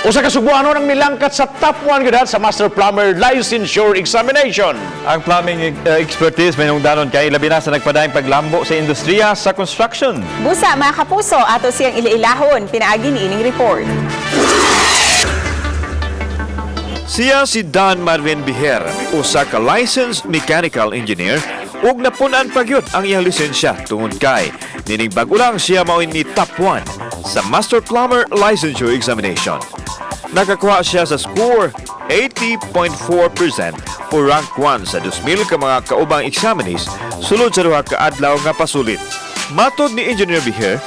Usa ka Sugbuanon ang nilangkat sa top 1 gyud sa Master Plumber Licensure Examination. Ang plumbing expertise may danon kay labi na sa nagpadayong paglambo sa industriya sa construction. Busa, mga kapuso, ato siyang iliilahon, pinaagi ni ining report. Siya si Dan Marvin Biher, usa ka licensed mechanical engineer ug napun-an pa gyud ang iyang lisensya tungod kay nining bag-o lang siya mao ni top 1 sa Master Plumber Licensure Examination. Nakakuha siya sa score 80.4% o rank 1 sa 2,000 ka mga kaubang examinees sulod sa duha ka adlaw nga pasulit. Matod ni Engineer Biher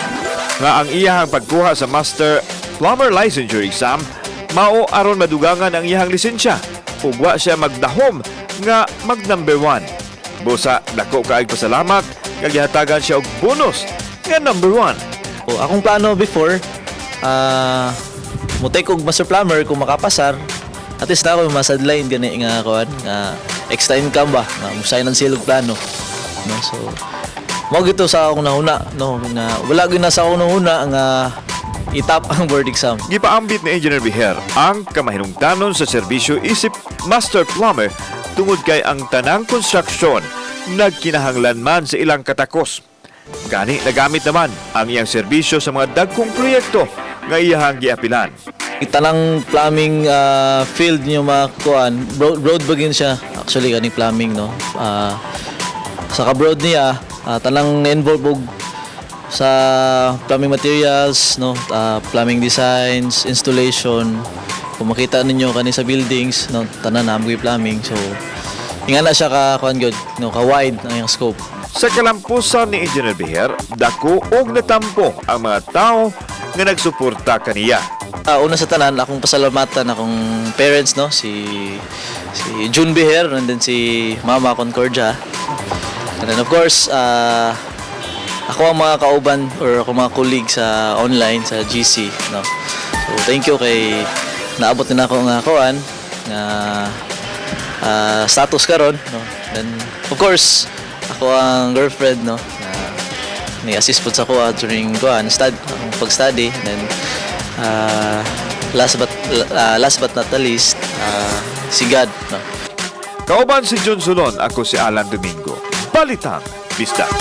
nga ang iyahang pagkuha sa Master Plumber Licensure Exam mao aron madugangan ang iyahang lisensya ug wa siya magdahom nga mag number 1. Busa dako kaayog pasalamat nga gihatagan siya og bonus nga number 1. O, akong plano before, mo take og master plumber kung makapasar, at least na ako masadline gani nga kuan nga extra income ba, nga mo sign ang silog plano. No, so mao gito sa akong nahuna, no, nga wala gyud na sa akong nahuna nga itap ang board exam. Gipaambit ni Engineer Biher ang kamahinungdanon sa serbisyo isip Master Plumber tungod kay ang tanang konstruksyon nagkinahanglan man sa ilang katakos. Gani nagamit naman ang iyang serbisyo sa mga dagkong proyekto nga iyahang giapilan. Tanang plumbing field niyo mga kuan, broad, broad ba gyud siya actually kaning plumbing, no. Sa ka-broad niya, tanang involved og sa plumbing materials, no, plumbing designs, installation. Kung makita ninyo kani sa buildings, no, tanan na plumbing. So ingana siya ka kuan gyud, no, ka wide ang iyang scope. Sa kalampusan ni Engineer Biher, dako og natampo ang mga tao nga nagsuporta kaniya. Una sa tanan, akong pasalamatan akong parents, no, si June Beher and then si Mama Concordia. And then of course, ako ang mga kauban or ako mga colleague sa online sa GC, no. So thank you kay naabot na ako nga kuan nga status karon, no. Then of course, ako ang girlfriend, no, na ni-assist po sa ko during kuan akong pag-study. And then last but not the least, si God, no. Kauban si John Solon, ako si Alan Domingo. Balitang Bisdak.